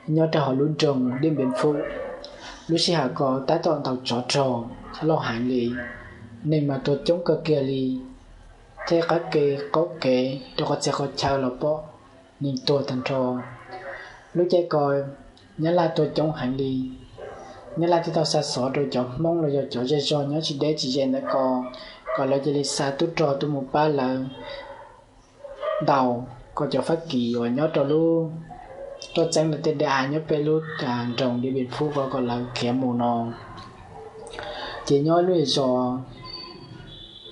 Nyob rau hauv lub nroog Diaj Npias Phuj, lub sij hawm ko tab tom ntaus tsov rog loj heev li, neeg mas tuag coob kawg kiag li, thiab qab ke qaum kev rau qhov txhia qhov chaw los pom neeg tuag tag nrho. Lub caij ko Nyab Laj tuag coob heev li. Nyab Laj thiaj tau xa xov rau cov Hmoob los yog cov zej zog nyob tsis deb tsis ze ntawm ko, kom lawv cia li xa tub rog tuaj mus pab lawv ntaus kom cov Fab Kis uas nyob rau lub tuaj txeeb lawv tej dav nyob pem lub nroog Diaj Npias Phuj ko kom lawv khiav mus no. Ces nyob lub zos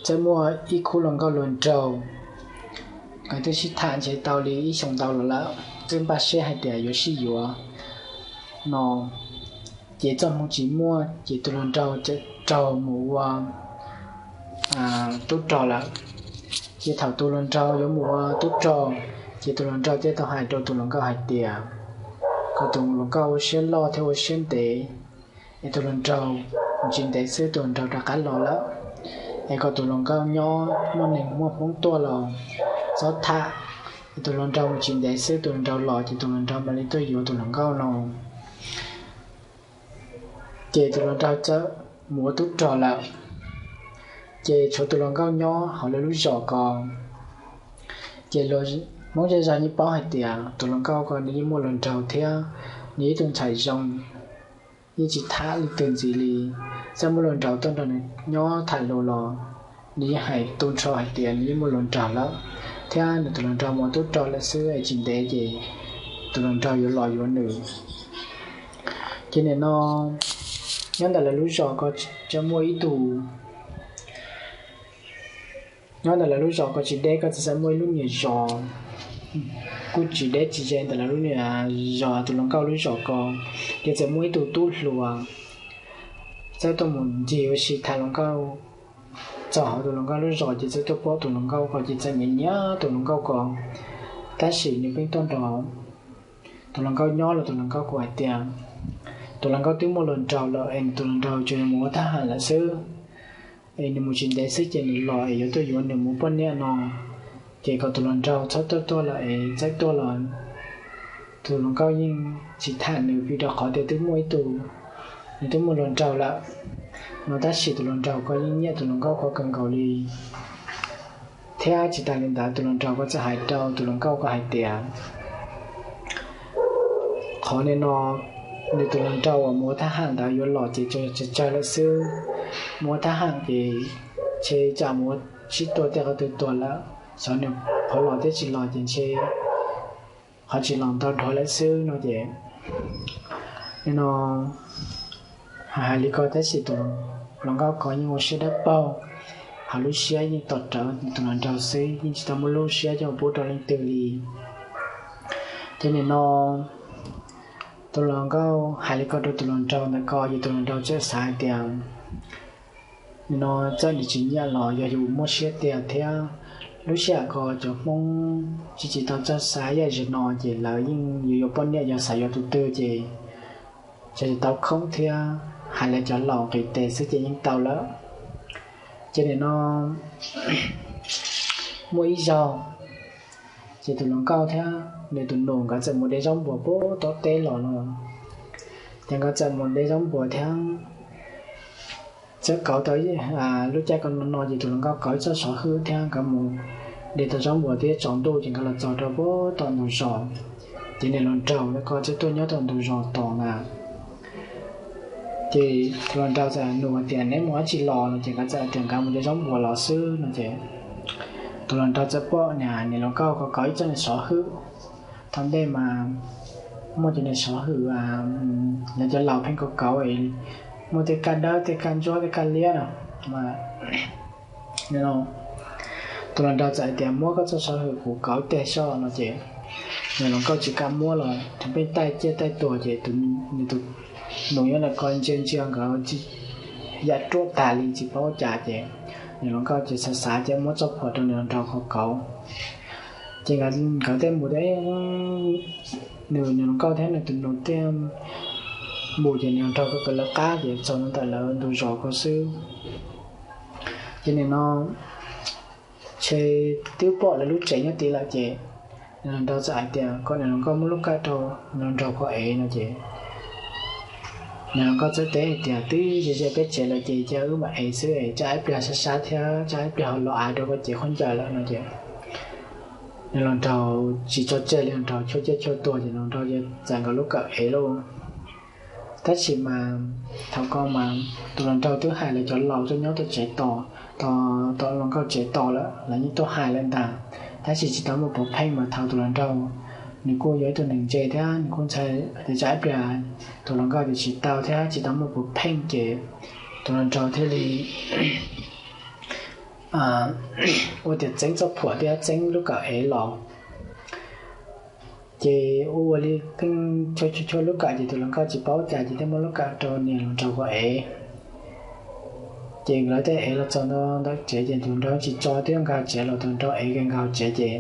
txawm muaj ib khub hluas nkauj hluas nraug, nkawd twb sib tham ntshe tau li ib xyoos ntau los lawm, twb npaj siab hais tias yuav sib yuav no. Ces txoj hmoo tsis muaj ces tus hluas nraug txawm raug mus ua tub rog lawm. Ces thaum tus hluas nraug yuav mus ua tub rog, ces tus hluas nraug thiaj tau hais rau tus hluas nkauj hais tias kom tus hluas nkauj ua siab loj thiab ua siab ntev, es tus hluas nraug mus tsis ntev xwb tus hluas nraug rov qab los lawm. Es kom tus hluas nkauj nyob, muaj neeg muaj Hmoob tuaj los txhob tham, es tus hluas nraug mus tsis ntev xwb tus hluas nraug los ces tus hluas nraug mam li tuaj yuav tus hluas nkauj no. Ces tus hluas nraug txawm mus ua tub rog lawm, ces tshuav tus hluas nkauj nyob hauv lawv lub zos ko. Ces Hmoob zej zog yeej paub hais tias tus hluas nkauj ko nws yeej muaj hluas nraug thiab nws ib tug ntxhais zoo, yeej tsis tham leej twg ntxiv li. Txawm muaj hluas nraug tuaj nrog nws nyob tham lus los nws yeej hais tu nrho hais tias nws yeej muaj hluas nraug lawm, thiab nws tus hluas nraug mus ua tub rog lawm xwb es tsis ntev ces tus hluas nraug yuav los yuav nws. Ces nim no nyob ntawm lawv lub zos ko txawm muaj ib tug, nyob ntawm lawv lub zos ko tsis deb ko txawm muaj ib lub niam zos kuj tsis deb tsis ze ntawm lawv lub niam zos tus hluas nkauj lub zos ko. Ces txawm muaj ib tug tub hluas txawm tuaj mus ncig ua si tham hluas nkauj txog hauv tus hluas nkauj lub zos ces txawm tuaj pom tus hluas nkauj ko ces txawm nyiam nyiam tus hluas nkauj ko. Tab sis nws pheej tuaj nrog tus hluas nkauj nyob los tus hluas nkauj kuj hais tias tus hluas nkauj twb muaj hluas nraug lawm es tus hluas nraug tsuas yog mus ua thab ham lawm xwb, es nws mus tsis ntev xwb ces nws los es yuav tuaj yuav nws mus poj niam no. Ces kom tus hluas nraug txhob tuaj tuaj lawm es txawm tuaj los tus hluas nkauj yeej tsis tham nws vim rau qhov tias twb muaj ib tug, nws twb muaj hluas nraug lawm no. Tab sis tus hluas nraug ko yeej nyiam tus hluas nkauj ko kawg nkaus li. Thiab tsis tas li ntawd tus hluas nraug ko txawm hais rau tus hluas nkauj ko hais tias qhov nim no nws tus hluas nraug uas mus ua thab ham ntawd yuav los ces tsuas yog tsawg tsawg lawm xwb, mus ua thab ham ces ntshe tsam mus ua sib tua tej qhov twg tuag lawm, xyov nws qhov los thiab tsis los ces ntshe qhov tsis los ntau dhau lawm xwb no ces nim no hais li ko tab sis tus hluas nkauj ko yeej ua siab dawb paug, hauv lub siab yeej tos rawv tus hluas nraug xwb yeej tsis tau muaj lub siab coj pub rau leej twg li. Ces nim no tus hluas nkauj hais li ko rau tus hluas nraug ntawd ko ces tus hluas nraug txawm xav hais tias nim no txawm nws tsis nyiam los yog yus muaj siab tiag thiab. Lub sij hawm ko cov Hmoob tsis tsis tau txawj xav yam zim no ces lawv yeej yuav yuav poj niam yog xav yuav tus twg ces tsis tau khoom thiab, hais lawv cov laus nqis tes xwb ces yeej tau lawm. Ces nim no muaj ib zaug ces tus hluas nkauj thiab nws tus nus nkawd txawm mus de zaub npuas puag tom teb los no. Ces nkawd txawm mus de zaub npuas thiab txawm kauv tau, lub caij ko no no ces tus hluas nkauj kauv ib txoj sov hwj thiab nkawd mus de tau zaub npuas thiab tsaus ntuj ces nkawd los txog rau puag tom ntug zos. Ces niam hluas nraug ntawd ko txawm tuaj nyob tom ntug zos tos na. Ces tus hluas nraug txawm nug hais tias neb mus dab tsi los no ces nkawd txawm tias nkawd mus de zaub npuas los xwb no ces tus hluas nraug txawm pom niam hluas nkauj ko kauv ib txoj niag sov hwj. Thaum ntej mas muaj cov niag sov hwj lawv cov laus pheej kauv kauv, muaj tej kaj dawb tej kaj ntsuab tej kaj liab no. Tus hluas nraug txawm hais tias muab koj txoj sov hwj kuv kauv ib teg soj no ces niam hluas nkauj tsis kam muab los pheej taij ciaj taij tuag ces nws tus nus nyob ntawm ko ntsia ntsia nkawd yam ruam tag li tsis paub ua cas ces niam hluas nkauj ces xav xav ces muab txoj phuam rau niam hluas nraug ko kauv. Ces nkawd tej mus, nws niam hluas nkauj thiab nws tus nus tej mus ces niam hluas nraug ko kawg lawv qab ces txog ntawm lawv ntug zos ko xwb. Ces nim no ntshe twb pom lawv lub tsev nyob tid lawm ces Niam hluas nraug txawm hais tias kom niam hluas nkauj muab lub kawm rau niam hluas nraug ko ev no ces niam hluas nkauj txawm teb hais tias twb ze ze peb tsev lawm ces cia wb mam ev xwb es tsam ib pliag sab sab thiab tsam ib pliag ho los av rau koj cev khaub ncaws lawm no ces niam hluas nraug tsis tso tseg li, hluas nraug chua ciaj chua tuag ces hluas nraug txawm nkaus lub kawm ev lauj. Tab sis mas thaum ko mas tus hluas nraug twb hais lawv cov laus tuaj nyob tom tsev tos, tom hluas nkauj tsev tos lawm, lawv yeej tuaj hais lawm ntag, tab sis tsis tau muaj puav pheej mas thaum tus hluas nraug nws kuj yog ib tug neeg ntse thiab nws kuj ntshai tias tsam ib pliag tus hluas nkauj tias tsis tau thiab tsis tau muaj puav pheej ces tus hluas nraug thiaj li ua tias txeeb txoj phuam thiab txeeb lub kawm ev los. Ces ua ua li pheej chua chua lub kawm ces tus hluas nkauj tsis paub cas ces thiaj muab lub kawm rau niam hluas nraug ko ev. Ces lawv thiaj ev los txog ntawm tsev ces tus hluas nraug tsis tso thiab nkag tsev los tus hluas nraug ev nkag hauv tsev ces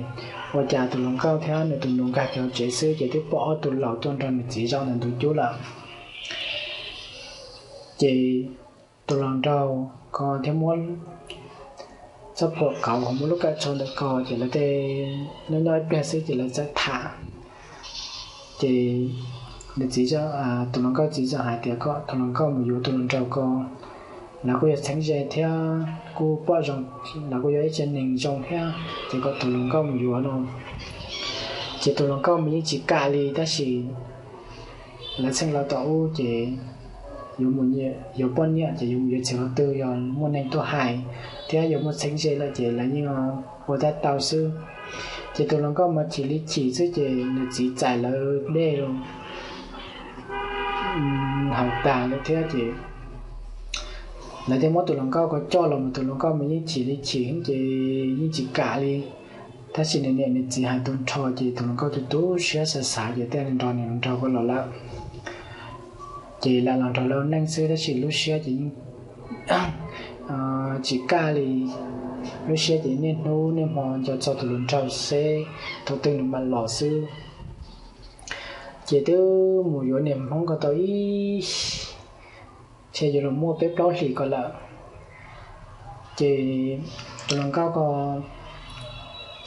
ua cas tus hluas nkauj thiab nws tus nus nkag kiag hauv tsev xwb ces twb pom ob tug laus tuaj nrog nws txiv zaum ntawm ntug cub lawm. Ces tus hluas nraug ko thiaj muab txoj phuam kauv hauv muab lub kawm tso ntawm ko ces lawv tej nyob nyob ib pliag xwb ces lawv txawm tham. Ces nws txiv, tus hluas nkauj txiv txawm hais tias kom tus hluas nkauj mus yuav tus hluas nraug ko, lawv kuj yog txheeb ze thiab kuj pom zoo, lawv kuj yog ib tsev neeg zoo thiab ces kom tus hluas nkauj mus yuav no. Ces tus hluas nkauj mas yeej tsis kam li tab sis lawv txheej laus tom ub ces yuav mus yuav poj niam ces yuav mus yuav txhia qhov twg yog muaj neeg tuaj hais thiab yog muaj txheeb ze lawm ces lawv yeej ua tab tau xwb. Ces tus hluas nkauj mas chim li chim xwb ces nws txiv txais lawv dej los haus tas lawm thiab ces lawv thiaj muab tus hluas nkauj ko coj los mas tus hluas nkauj mas yeej chim li chim ces yeej tsis kam li. Tab sis nws niam nws txiv hais tu nrho ces tus hluas nkauj tu tu siab xav xav ces thiaj li nrog niam hluas nraug ko los lawm. Ces lam los nrog lawv ua neej xwb tab sis lub siab ces yeej tsis kaj li. Lub siab ces niaj hnub niaj hmo nco txog tus hluas nraug seb thaum twg nws mam los xwb. Ces twb mus yuav niag hmoob ko tau ib, ntshe yuav los muaj peb plaub hlis ko lawm. Ces tus hluas nkauj ko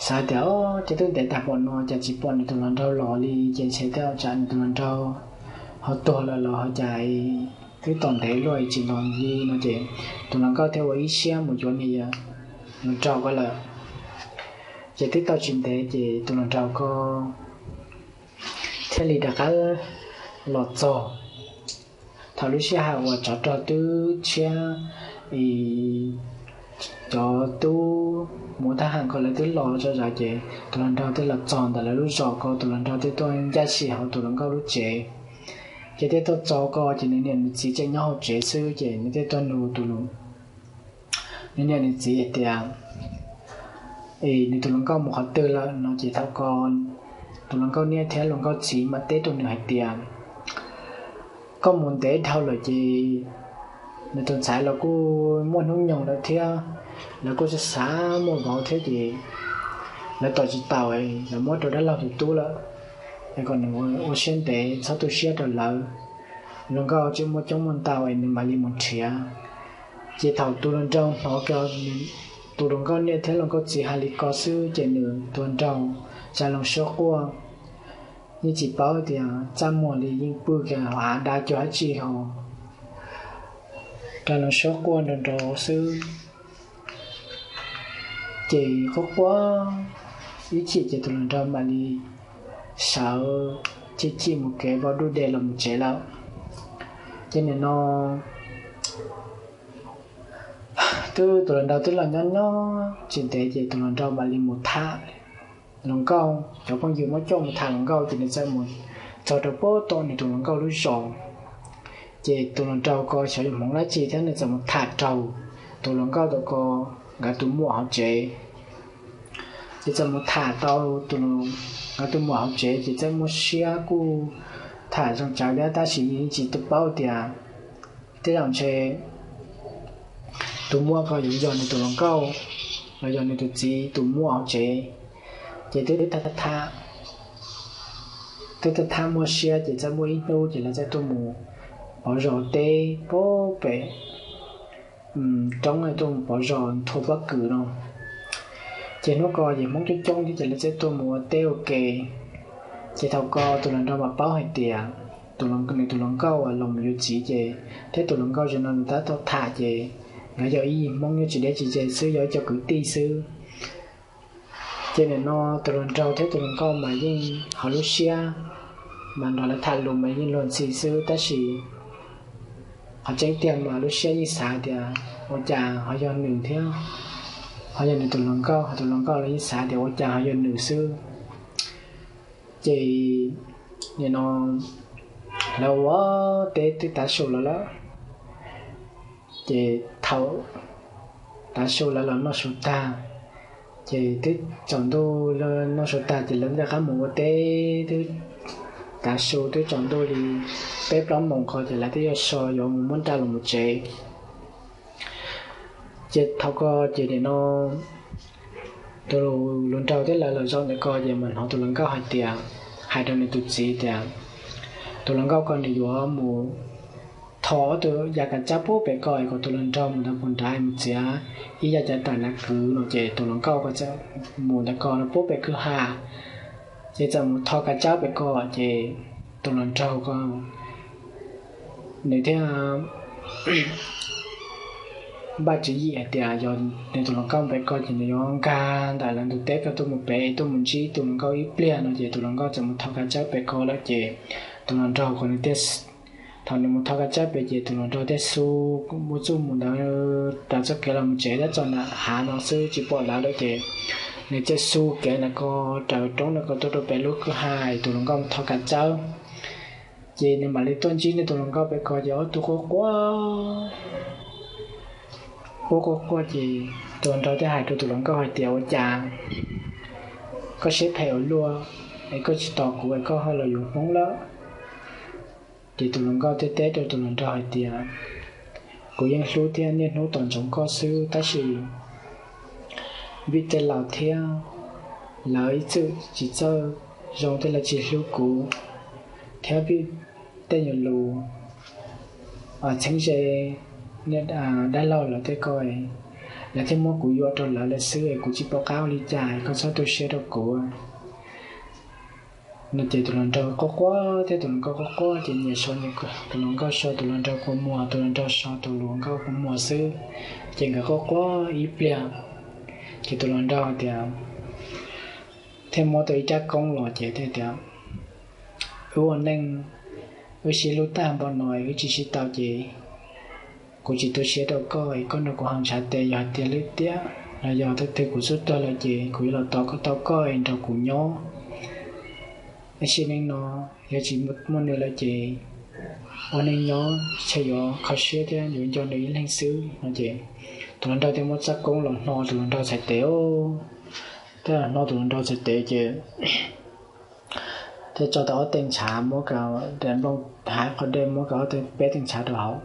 xav tias, o, ces twb ntev tag npaum no cas tsis pom nws tus hluas nraug los li ces ntshe tej zaum tsam nws tus hluas nraug ho tuag lawm los ho cas twb tau ntev luaj tsis los li no ces tus hluas nkauj thiaj ua ib siab mus yuav niag hluas nraug ko lawm. Ces twb tau tsis ntev ces tus hluas nraug ko thiaj li rov qab los txog. Thaum lub sij hawm uas tsov rog twb tshiab, cov tub muam thab ham ko lawv twb los zom zaws ces tus hluas nraug twb los txog ntawm lawv lub zos ko, tus hluas nraug twb tuaj ncaj sim hauv tus hluas nkauj lub tsev. Ces thiaj tuaj txog ko ces nws niam nws txiv tseem nyob hauv tsev xwb ces nws thiaj tuaj nug tus, nws niam nws txiv hais tias, es nws tus hluas nkauj mus qhov twg lawm no ces thaum ko tus hluas nkauj niam thiab hluas nkauj txiv mam teb rau nws hais tias, koj mus ntev dhau lawm ces nws tus ntxhais los kuj muaj hnub nyoog lawm thiab, lawv kuj xav xav muaj vauv thiab ces lawv tos tsis taus, lawv muab rau dab laug tus tub lawm, es kom nws ua siab ntev txhob tu siab rau lawv. Hluas nkauj tseem muaj coob muaj ntau es nws mam li mus nrhiav. Ces thaum tus hluas nraug hnov kiag tus hluas nkauj niam thiab hluas nkauj txiv hais li ko xwb ces nws tus hluas nraug tsa loo suab quaj, yeej tsis paub tias txaj muag li, yeej pw kiag hauv av dab cuag dab tsi ho tsa loo suab quaj nrov nrov xwb. Ces quaj quaj ib chim ces tus hluas nraug mam li sawv chim chim mus kev vau duj de los mus tsev lawm. Ces nim no twb tus hluas nraug twb los nyob nyob tsis ntev ces tus hluas nraug mam li mus tham hluas nkauj, cov phooj ywg muab coj mus tham hluas nkauj ces nws txawm mus txog rau pem tom nws tus hluas nkauj lub zos. Ces tus hluas nraug ko xyov yog hmoov dab tsi thiab nws txawm mus tham raug tus hluas nkauj tom ko nkawd tus muam hauv tsev. Ces txawm mus tham tau tus, nkawd tus muam hauv tsev ces txawm muaj siab kuj tham zoo tsawv thiab tab sis yeej tsis paub tias tej zaum ntshe tus muam ko yuav yog nws tus hluas nkauj los yog nws tus txiv tus muam hauv tsev. Ces twb thab thab, twb thab thab muaj siab ces txawm muaj ib hnub ces lawv txawm tuaj mus pov zos teb pem roob, tuaj mus pov zos nthua pob kws no. Ces hnub ko ces Hmoob coob coob thiab ces lawv thiaj tuaj mus ua teb ua ke. Ces thaum ko tus hluas nraug mam paub hais tias tus, nws tus hluas nkauj uas los mus yuav txiv ces, thiab tus hluas nkauj zaum no nws tab tom tham ces nkawd yog ib yim Hmoob nyob tsis deb tsis ze xwb, yog ib co kwv tij xwb. Ces nim no tus hluas nraug thiab tus hluas nkauj mas yeej hauv lub siab, mas nrog lawv tham lus mas yeej luag ntxhi xwb, tab sis qhov tseeb tiag mas lub siab yeej xav tias ua cas ho yog nws thiab, ho yog nws tus hluas nkauj, ho tus hluas nkauj los yeej xav tias ua cas ho yog nws xwb. Ces nim no lawv ua teb twb tav su los lawm, ces thaum tav su lawv los noj su tag, ces twb tsaus ntuj, noj su tag ces lawv rov qab mus ua teb twb tav su twb tsaus ntuj li peb plaub moos ko ces lawv twb yuav so yuav mus muab nra los mus tsev. Ces thaum ko ces nim no tus hluas nraug thiab lawv los zaum ntawm ko ces mas hnov tus hluas nkauj hais tias, hais rau nws tus txiv tias tus hluas nkauj ko nws yuav mus tho ob tug yav kav tsab pub pem ko es kom tus hluas nraug mus ntawd puag nrad mus txiav ib yav cav tawm nav kwv no. Ces tus hluas nkauj ko txawm mus ntawd ko pub pem kwj ha, ces txawm mus tho kav tsab pem ko. Ces tus hluas nraug ko nws thiaj npaj tswv yim hais tias yog nws tus hluas nkauj pem ko ces nws yuav nkag ntawm lawv ntug teb ko tuaj mus pem tuaj mus ntsib tus hluas nkauj ib pliag no. Ces tus hluas nkauj txawm mus tho kav tsab pem ko lawm ces tus hluas nraug ko nws thiaj, thaum nws mus tho kav tsab pem ces tus hluas nraug thiaj xu ua txuj mus ntawd raws txoj kev los mus tsev thiab txog nram hav no xwb tsis pom lawv lawm ces nws thiaj xu kev ntawm ko raws roob ntawm ko tuaj rau pem lub kwj ha tus hluas nkauj mus tho kav tsab. Ces nws mam li tuaj ntsib nws tus hluas nkauj pem ko ces ob tug quaj quaj, quaj quaj quaj ces tus hluas nraug thiaj hais rau tus hluas nkauj hais tias ua cas koj siab phem ua luaj es koj tsis tos kuv es koj ho los yuav Hmoob lawm? Ces tus hluas nkauj thiaj teb rau tus hluas nraug hais tias kuv yeej hlub thiab niaj hnub tos ntsoov koj xwb tab sis vim tej laus thiab lawv ib txwm tsis txawj zoo thiab lawv tsis hlub kuv thiab vim tej nyuag lus txheeb ze dab laug lawv tej ko, lawv thiaj muab kuv yuam rau lawv lawm xwb es kuv tsis pom qab ua li cas, koj txhob tu siab rau kuv no. Ces tus hluas nraug quaj quaj thiab tus hluas nkauj quaj quaj ces nyias so, tus hluas nkauj so tus hluas nraug kua muag, tus hluas nraug so tus hluas nkauj kua muag xwb. Ces nkawd quaj quaj ib pliag ces tus hluas nraug tias thiaj muab tau ib rab koob los ces thiaj tias wb ua neej, wb sib hlub tag npaum no wb tsis sib tau ces kuv tsis tu siab rau koj es koj nrog kuv haus ntshav tes, yog hais tias lwm tiam los yog thaum twg kuv xub tuag lawm ces kuv yuav los tos koj, tau koj es nrog kuv nyob. Tab sis neej no yog tsis muaj nws lawm ces ua neej nyob tsam yuav kho siab thiab yuav nco nws ib leeg xwb no. Ces tus hluas nraug thiaj muab txoj koob los hno tus hluas nraug txhais tes, thiab los hno tus hluas nraug txhais tes ces thiaj tso tau ob teg ntshav, muab kaw, nplooj hav qhov dej muab kaw ob teg, peb teg ntshav rau hauv.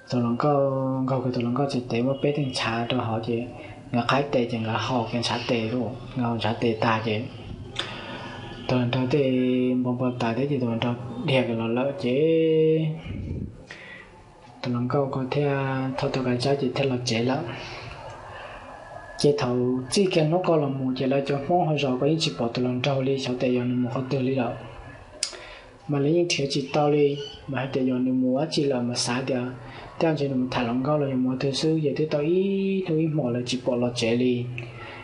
Tus hluas nkauj nkaug kiag tus hluas nkauj txhais tes muab peb teg ntshav rau hauv ces nkawd qhaib tes ces nkawd haus kiag ntshav tes, nkawd haus ntshav tes tag ces tus hluas nraug thiaj npau npau taws thiab ces tus hluas nraug dhia kiag los lawm ces tus hluas nkauj ko thiaj thauj tau kav tsab ces thiaj los tsev lawm. Ces thaum txij kiag hnub ko los mus ces lawv cov Hmoob hauv zos ko yeej tsis pom tus hluas nraug li, xyov tias yog nws mus qhov twg li lawm. Mas lawv yeej nrhiav tsis tau li, mas hais tias yog nws mus dab tsi lawm mas xav tias tej zaum ntshe nws mus tham hluas nkauj los yog mus qhov twg xwb, ces twb tau ib hnub ib hmos lawv tsis pom los tsev li.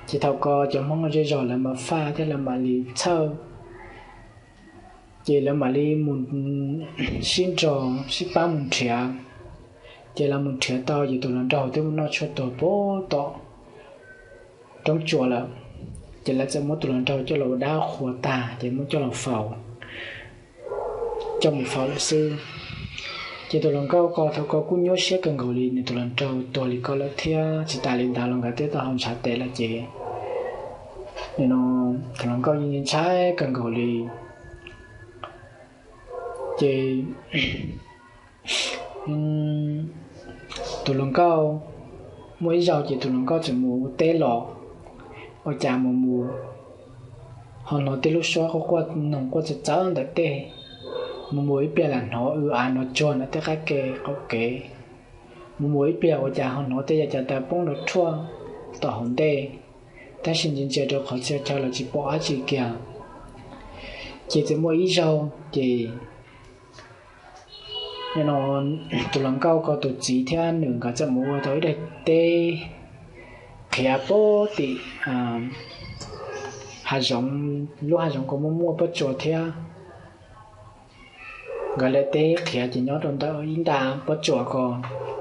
Ces thaum ko cov Hmoob zej zos lawv mam faj thiab lawv mam li txhawj, ces lawv mam li mus sib nrog sib pab mus nrhiav. Ces lawv mus nrhiav tau ces tus hluas nraug twb mus noj tshuaj tuag puag tom roob tsuas lawm. Ces lawv txawm muab tus hluas nraug coj los ua dab qhuas tag ces muab coj los faus, coj mus faus lawm xwb. Ces tus hluas nkauj ko thaum ko kuj nyuaj siab kawg nkaus li, nws tus hluas nraug tuag li ko lawm thiab tsis tas li ntawd los nkawd twb tau haus ntshav tes lawm ces nim no tus hluas nkauj yeej ntshai kawg nkaus li. Ces tus hluas nkauj, muaj ib zaug ces tus hluas nkauj txawm mus ua teb los, ua cas mus mus ho hnov tej lub suab quaj quaj noog quaj txawv txawv ntawm tej. Mus mus ib pliag lam hnov w av nrov tsuag ntawm tej qab ke qaum kev. Mus mus ib pliag ua cas ho hnov tej yav cav taws poob nrov rhuaj tom hauv ntej. tab sis ntsia ntsia rau qhov txhia chaw los tsis pom dab tsi kiag. Ces txawm muaj ib zaug ces no tus hluas nkauj ko tus txiv thiab nws nkawd txawm mus ua tau ib daim teb qhiav puag tim hav zoov, lub hav zoov ko muaj muaj pob tsuas thiab. Nkawd lawv teb qhiav ces nyob rau ntawm ib nta pob tsuas ko,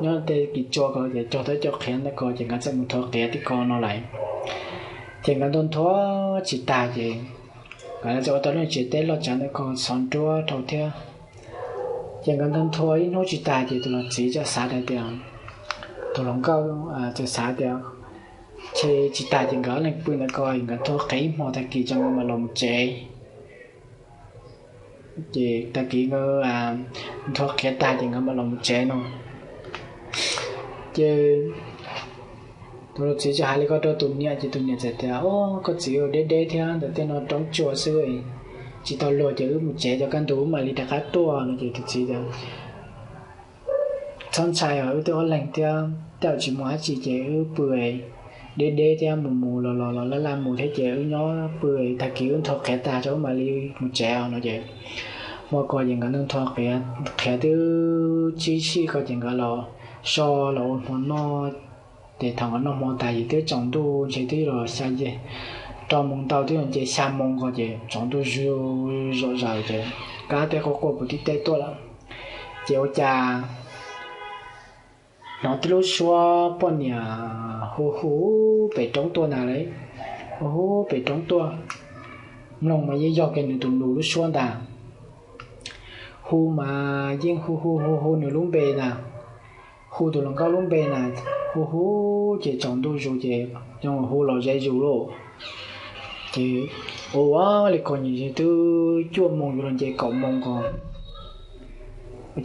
nyob tej kis tsua ko ces cog tau cov qhiav ntawm ko ces nkawd txawm mus thov qhiav tim ko no lawm. Ces nkawd nthua nthua tsis tag ces nkawd txawm ua tau lub tsev teb loj tsav ntawm ko xov nruab rau thiab. Ces nkawd nthua nthua ib hnub tsis tag ces tus txiv txawm xav tias, tus hluas nkauj txawm xav tias, ces tsis tag ces nkawd ob leeg pw ntawm ko, nkawd nthua qhiav ib hmo tag kis ces nkawd mam los mus tsev. Ces tag kis nkawd nthua qhiav tag ces nkawd mam los mus tsev no. Ces tus txiv txawm hais li ko rau tus niam ces tus niam txawm tias, o, koj txiv, deb deb thiab ntawm tej no roob tsuas xwb, tsis tau luag ces wb mus tsev, cov kaj ntug wb mam li rov qab tuaj no. Ces tus txiv tias, txhob ntshai os, wb twb ob leeg thiab, tej zaum tsis muaj dab tsi ces wb pw deb deb thiab mus mus los los los laj laj mus thiab ces wb nyob pw, tag kis wb nthua qhiav tag rau wb mam li mus tsev no. Ces hmo ko ces nkawd nthua qhiav twb tsib sij ko ces nkawd los so los ua hmo noj. Ces thaum nkawd noj hmo tag ces twb tsaus ntuj ntshe twb los xya, rau moos ntau twb nce xya moo ko ces tsaus ntuj zom zaws ces kab teb quaj quaj puv tib teb tuaj lawm. Ces ua cas hnov tib lub suab poj niam hu hu pem roob tuaj ntag lauj, hu hu pem roob tuaj. Mloog mas yeej yog kiag nws tus nus lub suab ntag. Hu mas yeej hu hu hu hu nws lub npe ntag, hu tus hluas nkauj lub npe ntag, hu hu ces tsaus ntuj zus ces zoo hu los ze zus lauj. Ces ua li ko nws twb cuaj moo yuav los nce kaum moo ko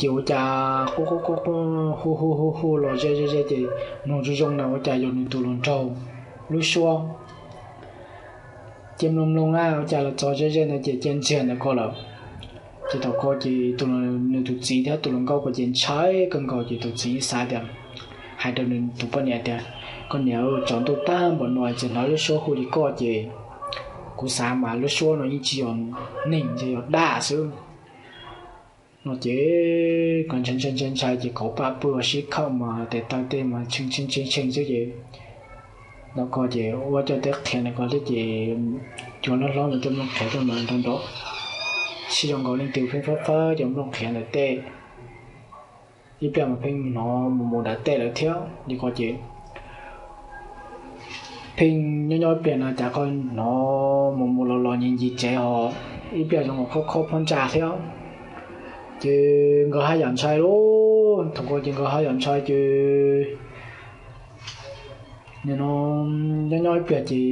ces ua cas quaj quaj quaj hu hu hu hu los ze ze ze ces mloog zoo zoo na ua cas yog nws tus hluas nraug lub suab. Ces mloog mloog na ua cas los txog ze ze ntawd ces cia ntxiag ntawd ko lawm. Ces thaum ko ces nws tus txiv thiab tus hluas nkauj ko ces ntshai kawg nkaus ces tus txiv xav tias, hais rau nws tus poj niam tias, koj niam, tsaus ntuj tag npaum no tseem hnov lub suab hu li koj ces kuv xav mas lub suab no yeej tsis yog neeg, ntshe yog dab xwb no. Ces nkawd ntshai ntshai ntshai ntshai ces kauv pam pw ua sib khawm mas tes taw tej mas tshee tshee tshee xwb ces ntawm ko ces ua cov teb qhiav ntawm ko thiab ces cua hlob hlob ntawd tuaj mloog qhiav tuaj mas nrov nrov, sib zoo nkaus leej twg pheej fab fab cov mloog qhiav ntawm tej. Ib pliag mas pheej hnov mus mus nram tej lawm thiab li ko ces pheej nyob nyob ib pliag no cas ho hnov mus mus los los ncig ncig tsev ho ib pliag zoo nkaus khob khob phab ntsa thiab. Ces nkawd haj yam ntshai lauj, thaum ko ces nkawd haj yam ntshai ces nim no nyob nyob ib pliag ces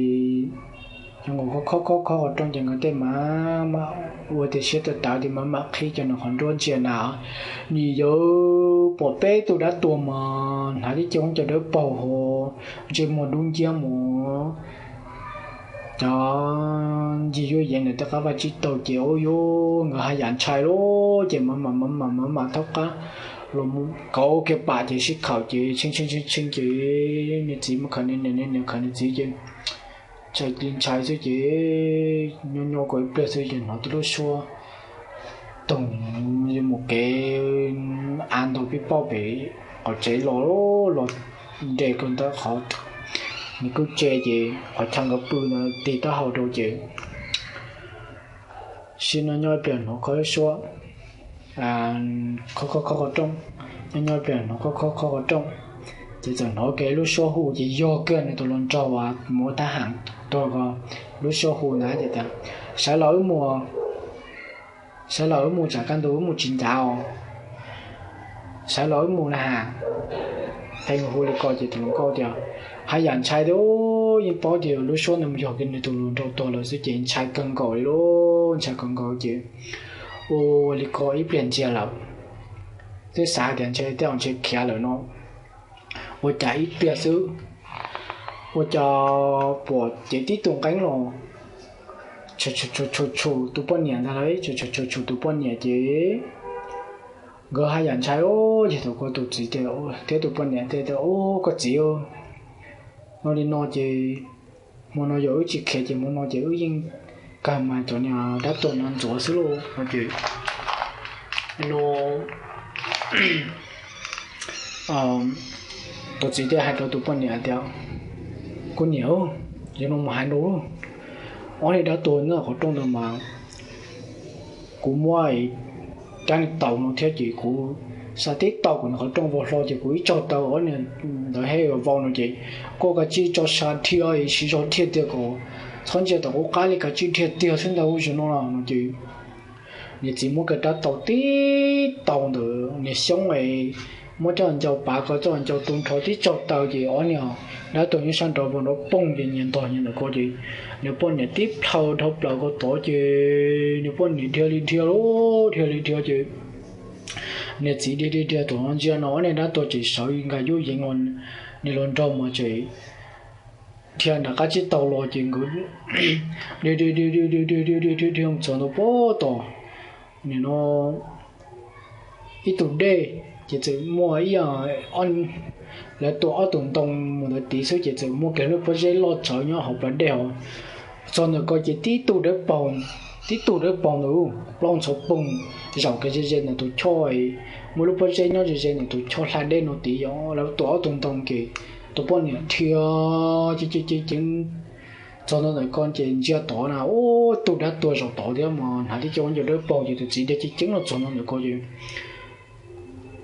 zoo nkaus khob khob khob qhov rooj ces nkawd tej mas ua tias siab tawv tawv ces mam mam qhib cov nws qhov nruab ntsia na, nim yawv pom peb tug dab tuag mas hnav tib co hoob cov dawb paug ho ntsej muag dub nciab mus cov ncig yuav yeev ntawm tej qab vaj tsib taug ces ua yuav nkawd haj yam ntshai lauj. Ces mam mam mam mam mam mam thaub qab los kauv kiag pam ces sib khawm ces tshee tshee tshee tshee ces nws txiv mus khawm nws niam, nws niam khawm nws txiv ces ntshai li ntshai xwb ces nyob nyob ko ib pliag xwb ces hnov tib lub suab toog yuav mus kev av ntog pib pauj pem qhov tsev los los nres rau ntawm qhov nws kuj tse ces qhov chaw nkawd pw no tig taub hau rau ces sib nyob nyob ib pliag hnov khob suab khob khob khob qhov rooj, nyob nyob ib pliag hnov khob khob khob qhov rooj ces txawm hnov kiag lub suab hu ces yog kiag nws tus hluas nraug uas mus ua thab ham tuag ko lub suab hu ntag ces tias, sawv los wb mus, sawv los wb mus tsam kaj ntug wb mus tsis ncav os, sawv los wb mus na has. Pheej hu li ko ces tus hluas nkauj tias, haj yam ntshai thiab, yeej paub tias lub suab ntawd yog kiag nws tus hluas nraug tuag lawm xwb ces ntshai kawg nkaus li lauj, ntshai kawg nkaus ces ua li ko ib pliag ntsia lawm, twb xav tias ntshe tej zaum ntshe khiav lawm no, ua cas ib pliag xwb ua cas pom cev tib tug nqeeb los tshum tshum tshum tus poj niam ntag lauj, tshum tshum tshum tus poj niam ces nkawd haj yam ntshai lauj. Ces thaum ko tus txiv thiab tus poj niam thiaj tias, ub, koj txiv, no li no ces Hmo no yog wb tsis khiav ces hmo no ces wb yeej kawg mas cov niag dab tuag no ntxuav xwb lauj. No ces no tus txiv thiaj hais rau tus poj niam tias, kuv niam, yog no mus hais rau ob niag dab tuag nyob qhov rooj ntawd mas kuv muab rab niag taus no thiab ces kuv xa tib tau kuv nws qhov rooj vau hlo ces kuv ib tsaug taw ob niag ntawd he vau no ces koj kav tsij tso sa dhia siv zog dhia tiag kom txhob ntsia tom qub qab li, kav tsij dhia tiag xwb ntag ub, zoo no los no ces niag txiv muab kiag rab taus tib tau ntawd niag xyoob es muab coj ncau pav ko coj ncau tu nrho tib tsaug taw ces ob niag dab tuag nyob sab nraud vau nrov poog ces nyias ntog nyias ntawm ko ces niag poj niam tib plhaw dhau plaws ko tod ces niag poj niam dhia li dhia lauj, dhia li dhia ces niag txiv dhia dhia dhia thaum no ntsia no ob niag dab tuag ces sawv nqa yub yeev, niag hluas nraug mas tseem dhia nram qab tsib taug los ces nkawd dhia dhia dhia dhia dhia dhia dhia dhia dhia dhia dhia txog ntawm pem tod, nim no ib tug dej ces txawm muaj ib, lawv tua ob tug ntoo mus ntawd tid xwb ces txawm muaj kiag lub pob zeb loj tsawv nyob hauv plawv dej hauv. Txog ntawm ko ces tib tug dawb paug, tib tug dawb paug ntawd plaub ntxhov poog zaum kiag ze ze ntawm tus choj, muaj lub pob zeb nyob ze ze ntawm tus choj hla dej no tid. Yog lawv tua ob tug ntoo ces tus poj niam dhia ceev ceev ceev txog ntua ntawm ko ces ntsia tod na ub, tug dab tuag zaum tod thiab mas hnav tib co ncauj dawb paug ces tus txiv dhia ceev ceev los txog ntua ntawm ko ces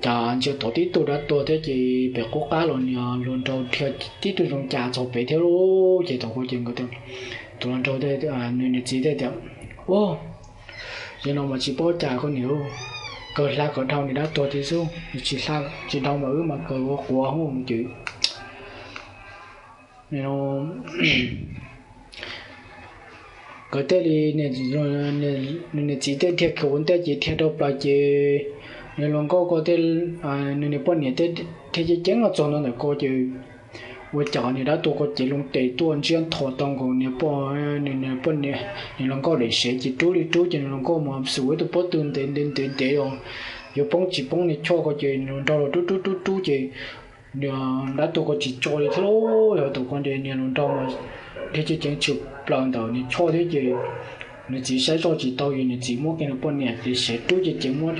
cas ntsia tod tib tug dab tuag thiab ces pem qub qab los niag hluas nraug dhia tib tug zoo cas txog pem thiab lauj. Ces thaum ko ces nkawd, tus hluas nraug, nws niag txiv thiaj tias, ua, yog no mas tsis paub cas koj niam, kawg hla kom dhau niag dab tuag tid xwb, tsis hla tsis dhau mas wb mas kawg ua quav hub mus cwm. Nkawd thiaj li, nws niam txiv thiaj dhia khiav ua ntej ces dhia dhau plaws ces nws hluas nkauj ko, nws niag poj niam thiaj dhia ceev ceev los txog ntua ntawm ko ces ua cas niag dab tuag ko cev loo tes tuaj ntsiab nthos tau nkaus niag poj, nws niag poj niam, nws hluas nkauj daim sev ces rub li rub ces nws hluas nkauj mas xum ib tug pob tw ntev ntev ntev ntev os, yuav poob tsis poob niag choj ko ces nws hluas nraug los rub rub rub rub ces niag dab tuag ko tsis tso li thiab lauj. Yog thaum ko ces niag hluas nraug mas dhia ceev ceev tshwm plaws ntawm niag choj thiab ces nws txiv saib zoj tsis tau ces nws txiv muab kiag nws poj niam ces sev rub ces ces muab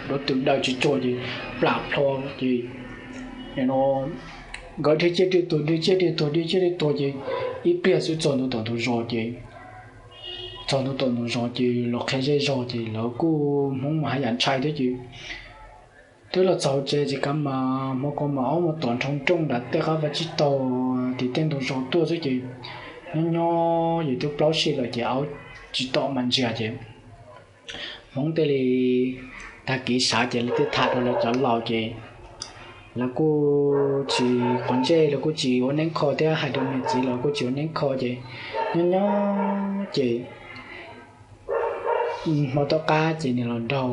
cov twm daws tsis tsuag ces plam plho ces no nkawd dhia ciaj dhia tuag dhia ciaj dhia tuag dhia ciaj dhia tuag ces ib pliag xwb txog ntua tom ntug zos ces, txog ntua tom ntug zos ces los qhia zej zog ces lawv kuj Hmoob mas haj yam ntshai thiab ces twb los txog tsev ces kav mas hmo ko mas ob hmos tom nroo rooj nram tej qab vaj tsib taug tim tej ntug zos tuaj xwb ces nyob nyob ces twb plaub sij lawm ces aub tsis tom mas ntsiag ces Hmoob thiaj li tag kiv sav ces lawv thiaj tham rau lawv cov laus ces lawv kuj tsis quav ntsej, lawv kuj tsis ua neeb kho thiab hais rau niag txiv los kuj tsis ua neeb kho ces nyob nyob ces hmo tom qab ces niag hluas nraug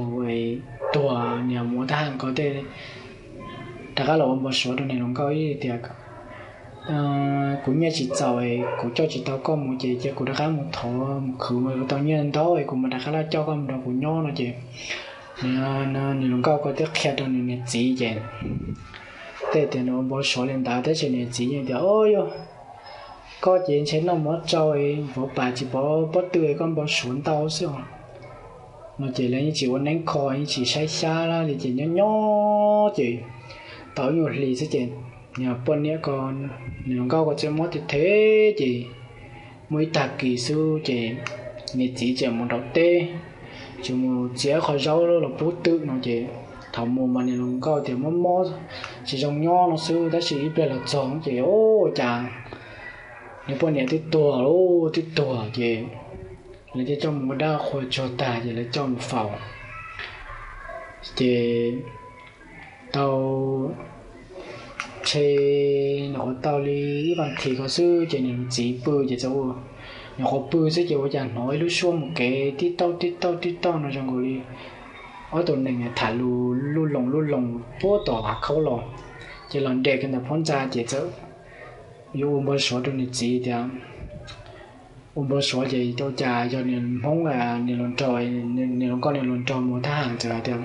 tuag, niag mus ua thab ham ko thiaj rov qab los ua npau suav rau niag hluas nkauj ib tias, kuv nyiaj tsis txaus, kuv coj tsis tau koj mus ces cia kuv rov qab mus thov mus khwv mus tau nyiaj ntau kuv mam rov qab los coj koj mus nrog kuv nyob no ces niag hluas nkauj ko thiaj qhia rau nws niag txiv ces tej tias nws ua npau suav li ntawd tab sis niag txiv yeej tias, o yog koj ces ntshe noj mov tsau, vauv pas tsis pov pob tw, koj npau suav ntau xwb os no ces lawv yeej tsis ua neeb kho yeej tsis saib xyab li ces nyob nyob ces tau ib nyuag hlis xwb ces niag poj niam ko, niag hluas nkauj ko txiv mob thiab thiab ces muaj ib tag kis xwb ces niag txiv tseem mus nram teb, tseem mus txiav qho zaub los pub twm no ces thaum mus mas niag hluas nkauj tias mob mob tsis zoo nyob no xwb tab sis ib pliag los txog ces ua cas niag poj niam twb tuag lawm, twb tuag ces lawv thiaj coj mus ua dab qhua tsuag tag ces lawv coj mus faus ces tau ntshe nyuam qhuav tau li ib vas thiv ko xwb ces niag txiv pw ces txawm ua, nyuam qhuav pw xwb ces ua cas hnov ib lub suab mus kev tib tauj tib tauj tib tauj no zoo nkaus li ob tug neeg tham lus lub loos lub loos puag tom hav khaub los, ces los nres kiag ntawm phab ntxa ces txawm yuav ua npau suav rau niag txiv tias, ua npau suav ces ua cas yog niag hmoob, niag hluas nraug, niag hluas nkauj niag hluas nraug mus thab ham txawm hais tias,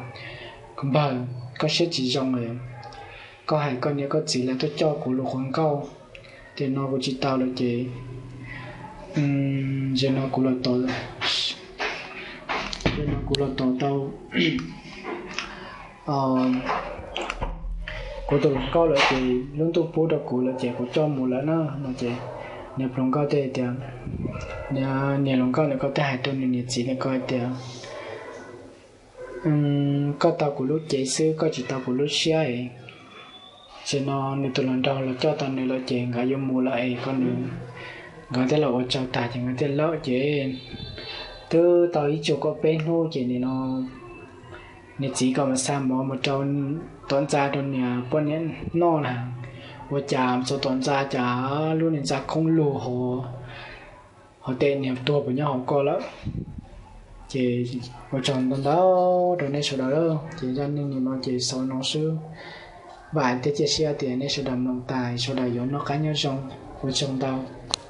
kuv npawg, koj siab tsis zoo, koj hais koj niam koj txiv lawv tuaj coj kuv lub qhov nkauj, tiam no kuv tsis tau lawm ces Zaum no kuv los tom, zaum no kuv los tom tau kuv tus hluas nkauj lawm ces lub ntuj pub rau kuv lawm ces kuv coj mus lawm na no ces niag hluas nkauj thiaj tias, niag hluas nkauj ntawd thiaj hais rau nws niam txiv ntawd hais tias, koj tau kuv lub cev xwb, koj tsis tau kuv lub siab es. Tam sim no nws tus hluas nraug los coj tau nws lawm ces nkawd yuav mus lawm es koj nws, nkawd thiaj los ua tsaug tag ces nkawd thiaj lawm ces twb tau ib tsug kaum peb hnub ces nim no niag txiv kom mas xa mov mus rau, tom ntxa rau niag poj niam noj na. Ua cas txog tom ntxa cas lub niag ntxa khoob lug hov, hov tes niag tuag puas nyob hauv ko lawm. Ces ua tsaug ntau ntau rau nej sawv daws, ces zaj neeg nim no ces xaus no xwb. Vam thiab cia siab tias nej sawv daws mloog tas sawv daws yuav noj qab nyob zoo. Ua tsaug ntau.